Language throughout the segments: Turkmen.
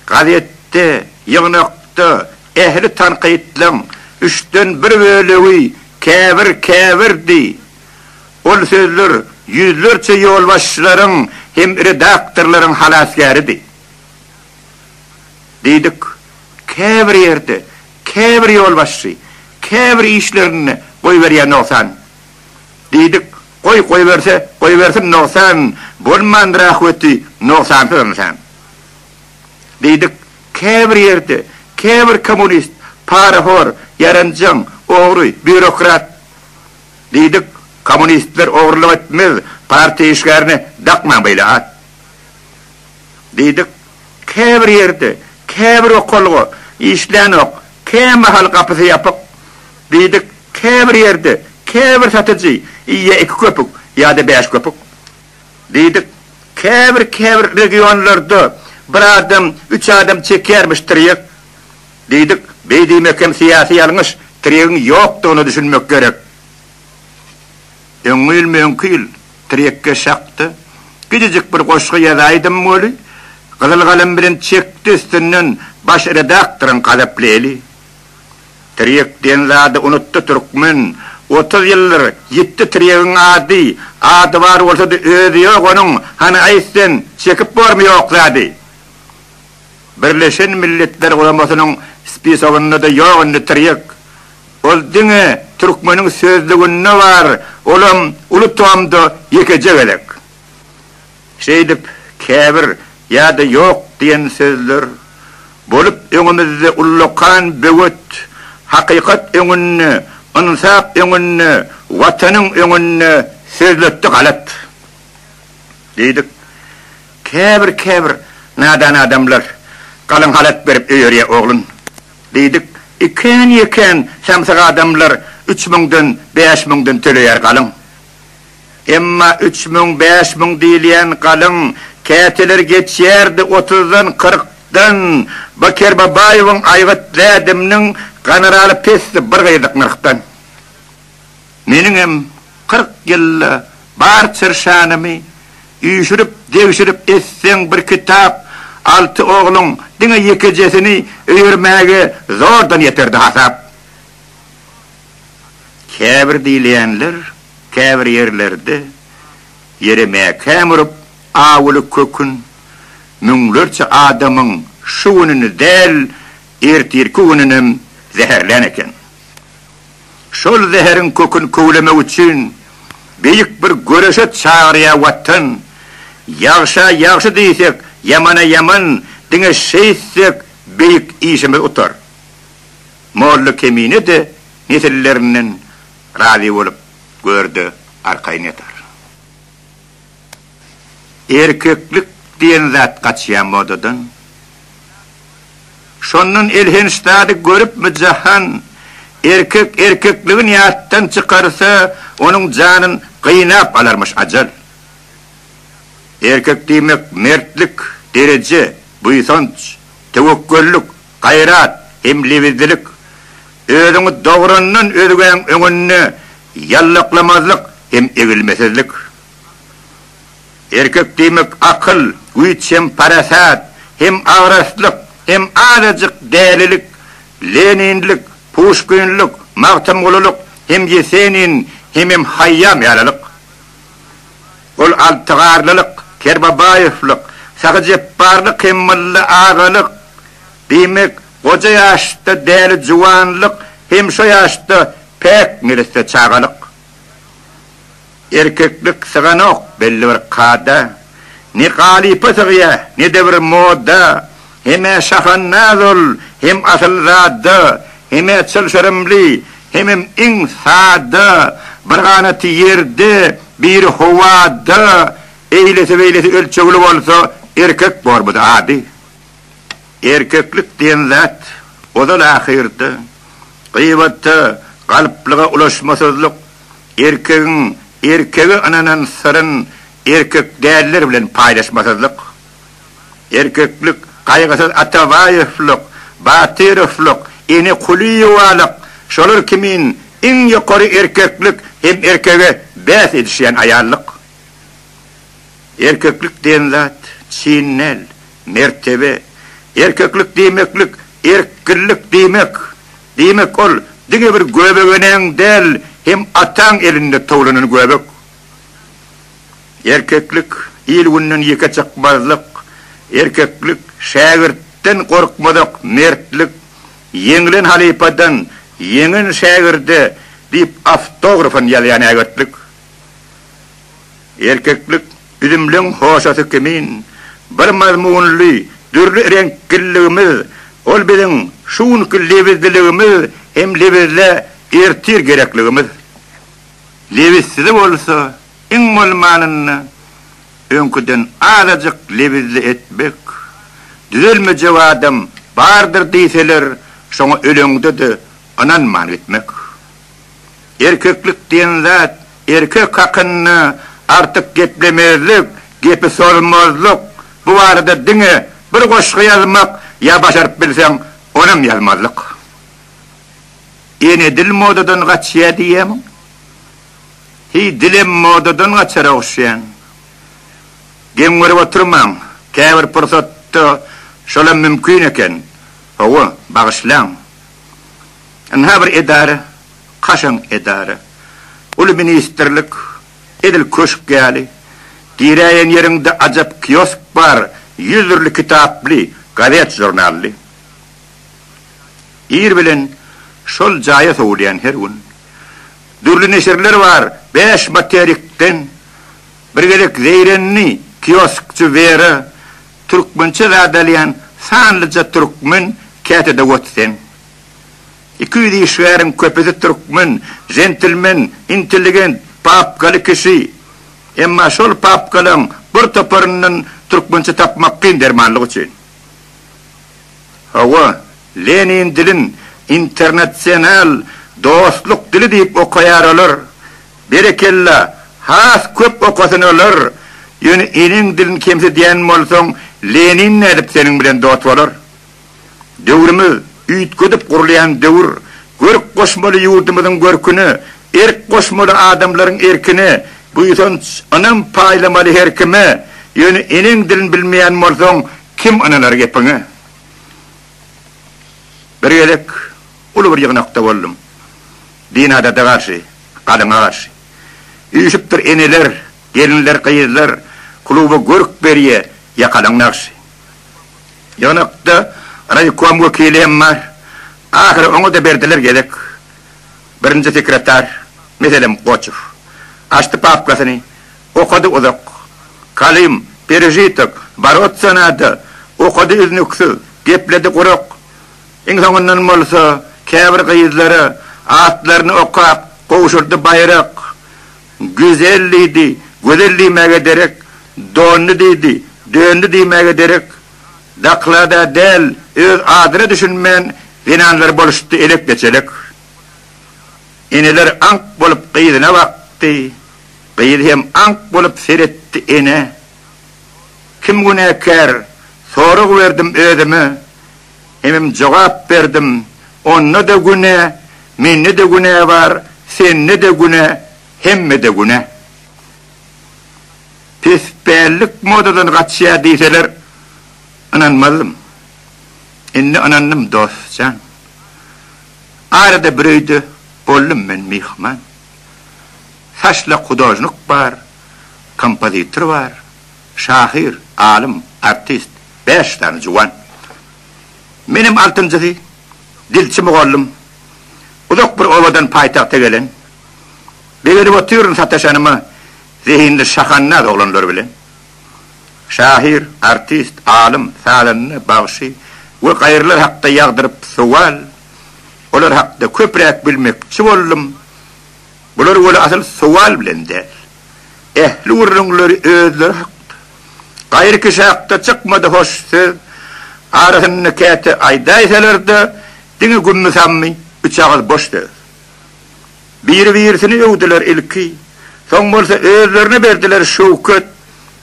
Gazetde, ýygnakda ähli tankytlaň üçden bir bölegi käbir käbirdi. Ol sözler ýüzlerçe ýolbaşçylaryň hem redaktorlaryň halasgäridi. Diýdik, käbir ýerde käbir ýolbaşçy käbir işlerinde goýberýär nogsan. Diýdik, goý, goýberse, goýbersin nogsan, bolmandyr ahweti nogsansyz ynsan. Diýdik, käbir ýerde käbir kommunist parahor, ýaranjaň, ogry, býurokrat. Diýdik, kommunistler ogrulyk etmez, partiýa işgärine dakmaň beýle at. Diýdik, käbir ýerde, käbir okalga işlänok, kämahal gapysy ýapyk. Diýdik, käbir ýerde, käbir satyjy iýýä iki köpük ýa-da bäş köpük. Diýdik, käbir-käbir regionlarda bir adam üç adam çekýärmiş tirýek. Diýdik, beý diýmek hem syýasy ýalňyş, tirýegiň ýokdugyna düşünmek gerek. Öňňi ýyl-möňki ýyl tirýekkeş hakda kiçijik bir goşgy ýazaýdym weli, gyzyl galam bilen çekdi üstünden baş redaktoryň gazaply eli. Tirýek diýen zady unutdy türkmen. 30 ýyldyr ýitdi tirýegiň ady. Ady bar bolsa-da özi ýok onuň, hany aýt sen, çekip bormy ýok zady? Birleşen Milletler Guramasynyň spisogynda-da ýok indi tirýek. Ol diňe türkmeniň sözlüginde bar, olam uly tomda ýekeje gezek. Şeýdip, käbir ýa-da ýok diýen sözler bolup öňümizde ullakan böwet, hakykat öňünde, ynsap öňünde, Watanyň öňünde sözletdi galat. Diýdik. Käbir-käbir nadan adamlar galyň halat berip öýerýä oglun. Diýdik. Ikän-ýekän samsyk adamlar üç müňden, bäş müňden töleýär galyň. Emma 3000, 5000 diýilýän galyň käteler geçýärdi otuzdan, kyrkdan. Bu Kerbabaýewiň aýgyt dädemniň gonoraly pesdi bir gyzlyk nyrhdan. Meniňem 40 ýylda bar çyrşanymy üýşürip, degşirip etseň bir kitap, alty ogluň diňe ýekejesini öýermäge zordan ýeterdi hasap. Käbir diýilýänler käbir ýerlerde ýere mäkäm urup awuly kökün müňlerçe adamyň şu gününi däl, ertirki gününem zäherlän eken. Şol zäheriň kökün köwlemek üçin beýik bir göreşe çagyrýar Watan. Ýagşa ýagşy diýsek, ýamana ýaman, diňe şeýtsek beýik işimiz utar. Molla Kemine-de nesillerinden razy bolup, görde arkaýyn ýatar. Erkeklik diýen zat gaçýar modadan. Şondan elhenç zady görüpmi jahan, Erkek erkekligin ýatdan çykarsa, onuň janyn gynap alarmyş ajal. Erkek diýmek mertlik, dereje, buýsanç, töwekgellik, gaýrat hem lebizlilik, özüňi dograndan özgäň öňünde ýallaklamazlyk hem egilmesizlik. Erkek diýmek akyl, güýç hem parasat, hem agraslyk, hem azajyk dälilik, Leninlik, Puşkinlik, Magtymgululyk hem Ýesenin hemem Haýýam ýalylyk. Ol altygarlylyk, Kerbabaýewlik, Sahy Jepbarlyk hem Mylly agalyk, diýmek, goja ýaşda däli juwanlyk hem şo ýaşda päk neresse çagalyk. Erkeklik syganok belli bir kada, Ne galypa sygýa, ne-de bir moda, Hem-ä şahandaz ol, hem asylzada, Hem-ä çylşyrymly, hemem iň sada, Bir ganaty ýerde, biri howada, Eýlesi-beýlesi ölçegli bolsa, Erkek bormudy ady. Erkeklik diýen zat ozal-ahyrda gybata, galplyga ulaşmasyzlyk, erkegiň erkege ynanan syryn erkek däller bilen paýlaşmasyzlyk. Erkeklik Gaýgysyz Atabaýewlik, Batyrowlyk, Ene Kulyýewalyk, şolar kimin iň ýokary erkeklik hem erkege bäs edişýän aýallyk. Erkeklik diýen zat çyn däl, mertebe. Erkeklik diýmeklik, erkgillik diýmek. Diýmek ol diňe bir göbegeneň däl, hem ataň elinde towlanan göbek. Erkeklik, il-günden ýeke çykmazlyk. Erkeklik, şägirtden gorkmazak mertlik. Ýeňlen halypadan, ýeňen şägirde diýip awtografyny ýazýan ägirtlik. Erkeklik, üzümleň hoşasy kimin, bir mazmunly, dürli reňkliligimiz, ol biziň şu günki lebizliligimiz hem lebizlä ertir gerekligimiz. Lebizsizi bolsa, iň bolmanynda, öňküden azajyk lebizli etmek, düzelmejek adam bardyr diýseler, şoňa öleňde-de ynanman gitmek. Erkeklik diýen zat erkek hakynda artyk geplemezlik, gepi sozmazlyk, bu barada diňe bir goşgy ýazmak ýa başaryp bilseň onam ýazmazlyk. Ene dil modadan gaçýa diýýämiň? Hiý dilem modadan gaçara ogşýan. Geň görüp oturmaň, käbir pursatda şolam mümkin eken. Hawa, bagyşlaň. Ynha bir edara, kaşaň edara. Uly ministrlik, edil köşk ýaly. Giräýen ýeriňde ajap kiosk bar, ýüz dürli kitaply, gazet-žurnally. Ir bilen şol jaýa sowulýan her gün. Dürli neşirler bar, bäş materikden. Bir gezek zeýrendi kioskçy Wera, Türkmençe zat alýan sanlyja türkmen käte-de ot sen. 200 işgäriň köpüsi türkmen, jentlmen, intelligent, papkaly kişi. Emma şol papkalaň bir toparyndan türkmençe tapmak kyn dermanlyk üçin. Hawa, Lenin dilin internasional dostluk dili diýip okaýar olar. Berekella, has köp okasyn olar. Ýöne eneň dilini kemsidýän bolsaň, Lenin nädip seniň bilen dost bolar? Döwrümiz, üýtgedip gurulýan döwür. Görk goşmaly ýurdumyzyň görküne, erk goşmaly adamlaryň erkine, buýsanç, ynam paýlamaly her kime. Ýöne eneň dilini bilmeýän bolsaň, kim ynanar gepiňe? Bir gezek uly bir ýygnakda boldum. Dinadada garşy, galyňa garşy. Üýşüpdir eneler, gelinler, gyzlar, kluba görk berýä ýakalaň nagşy. Ýygnakda raýkom wekili hem bar. Ahyry oňa-da berdiler gezek. Birinji sekretar, meselem, Goçow. Açdy papkasyny, okady uzak. Kalym, perežitok, boroться nada, okady üznüksiz, gepledi gurak. Iň soňundan bolsa käbir gyzlara atlaryny okap gowşurdy baýrak. Güzel diýdi, gözel diýmäge derek, dondy diýdi, döndi diýmäge derek. Daklada däl, öz adyna düşünmän zenanlar boluşdy elek-beçelek. Eneler aňk bolup gyzyna bakdy, gyzy hem aňk bolup seretdi enä. Kim günäkär, sorag berdim özüme, Hemem jogap berdim, Onda-da günä, mende-de günä bar, sende-de günä, hemmede günä. Pespällik modadan gaçýar diýseler, ynanmazdym. Indi ynandym, dost jan. Arada bir öýde boldum men myhman. Saçlak hudožnik bar, kompozitor bar. Şahyr, alym, artist, bäş sany juwan. Menem altynjysy, dilçi mugallym. Uzak bir obadan paýtagta gelen. Begenip otyryn sataşanyma zehinli şahandaz oglanlar bilen. Şahyr, artist, alym, sazanda, bagşy we gaýrylar hakda ýagdyryp sowal, olar hakda köpräk bilmekçi boldum. Bular weli asyl sowal bilen däl. Ähli gürrüňleri özleri hakda. Gaýry kişi hakda çykmady hoş söz. Arasynda käte aýdaýsalar-da, diňe gümmi-sammy, üç agyz boş söz. Biri-birisini öwdüler ilki, soň bolsa özlerine berdiler şöwket.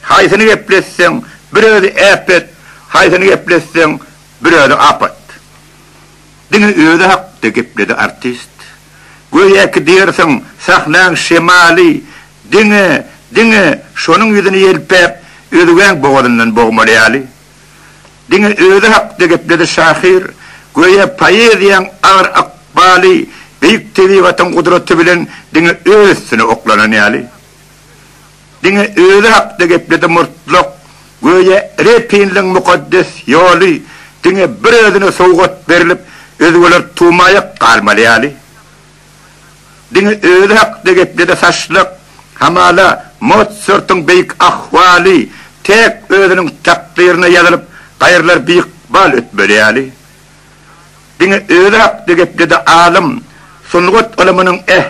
Haýsyny gepletseň, bir özi äpet, haýsyny gepletseň, bir özi apat. Diňe özi hakda gepledi artist. Göýäki diýersiň, sahnaň şemaly diňe, diňe şonuň ýüzüni ýelpäp, özgäň bogazyndan bogmaly ýaly. Diňe özi hakda gepledi şahyr, göýä poeziýaň agyr ykbaly beýik tebigatyň gudraty bilen diňe öz üstüne oklanan ýaly. Diňe özi hakda gepledi murtlak, göýä Repinliň mukaddes ýoly diňe bir özüne sowgat berlip, özgeler tumaýak galmaly ýaly. Diňe özi hakda gepledi saçlak, hamala Motsartyň beýik ahwaly täk özüniň takdyryna ýazylyp, gaýrylar biykbal ötmeli ýaly. Diňe özi hakda gepledi alym, sungat ylymynyň eh.